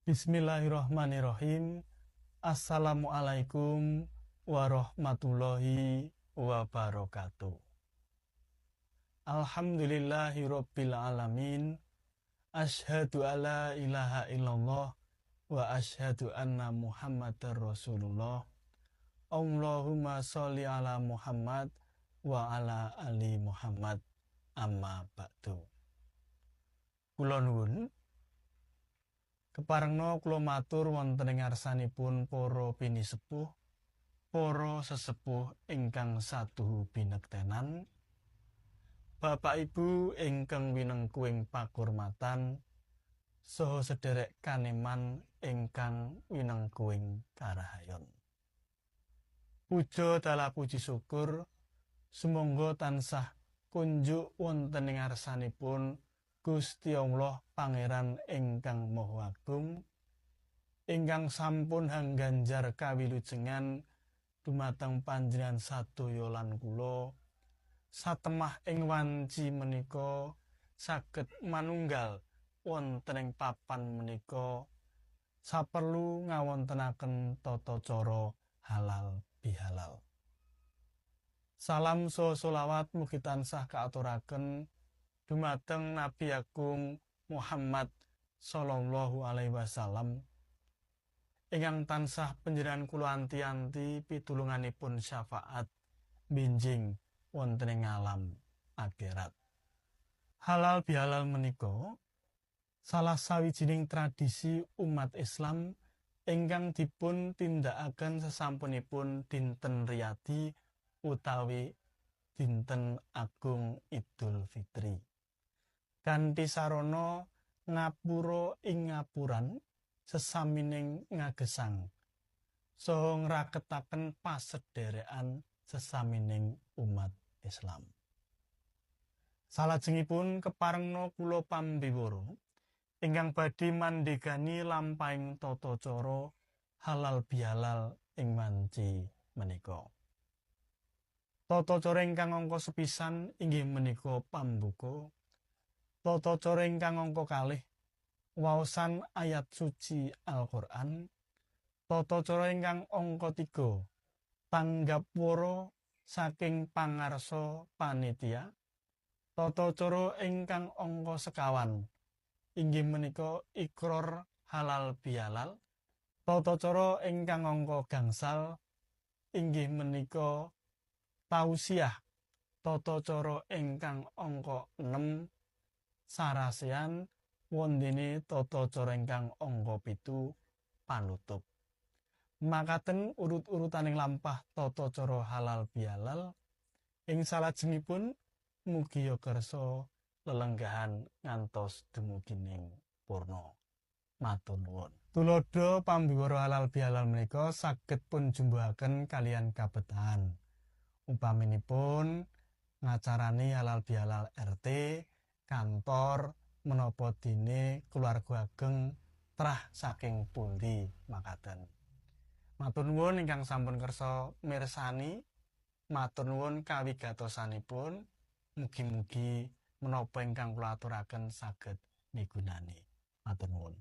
Bismillahirrahmanirrahim. Assalamualaikum warahmatullahi wabarakatuh. Alhamdulillahi rabbil alamin. Asyhadu alla ilaha illallah wa asyhadu anna Muhammadar Rasulullah. Allahumma sholli ala Muhammad wa ala ali Muhammad. Amma ba'du. Kula nuwun keparengna kula matur wonten ing ngarsanipun para pinisepuh, para sesepuh ingkang satuhu binektenan, Bapak Ibu ingkang winengku ing pakurmatan, saha sederek kaneman ingkang winengku ing karahayon. Puja dalah puji syukur sumangga tansah kunjuk wonten ing ngarsanipun Gusti Allah Pangeran ingkang Maha Agung, ingkang sampun hangganjar kawilujengan dumateng panjenengan sadaya lan kula satemah ing wanci menika saged manunggal wonten ing papan menika saperlu ngawontenaken tata cara halal bihalal. Salam saha selawat mugi tansah kaaturaken dumateng Nabi Agung Muhammad sallallahu alaihi wasallam ingkang tansah panjenengan kula anti-anti pitulunganipun syafaat binjing wonten ing alam akhirat. Halal bihalal menika salah sawijining tradisi umat Islam ingkang dipun tindakaken sesampunipun dinten Riyadi utawi dinten Agung Idul Fitri. Kanthi sarana ngapura ing ngapuran sesamining ngagesang saha ngraketaken pasederekan sesamining umat Islam. Salajengipun keparengna kula pambiwara ingkang badhe mandhegani lampahing tata cara halal bihalal ing wanci menika. Tata cara ingkang angka sepisan inggih menika pambuka. Tata cara ingkang angka kalih waosan ayat suci Al-Qur'an. Tata cara ingkang angka 3 tanggap wara saking pangarsa panitia. Tata cara ingkang angka sekawan inggih menika ikrar halal bihalal. Tata cara ingkang angka gangsal inggih menika tausiah. Tata cara ingkang angka 6 sarasean wondene tata cara ingkang angka 7 panutup. Makaten urut-urutaning lampah tata cara halal bihalal ing salajengipun mugi ya kersa lelenggahan ngantos dumugining purna. Matur nuwun. Tuladha pambiwara halal bihalal menika saged pun jumbuhaken kalian kabetahan. Upaminipun ngacarani halal bihalal RT, kantor, menapa dene keluarga ageng trah saking pundi makaten. Matur nuwun ingkang sampun kersa mirsani, matur nuwun kawigatosanipun. Mugi-mugi menapa ingkang kula aturaken saged migunani. Matur nuwun.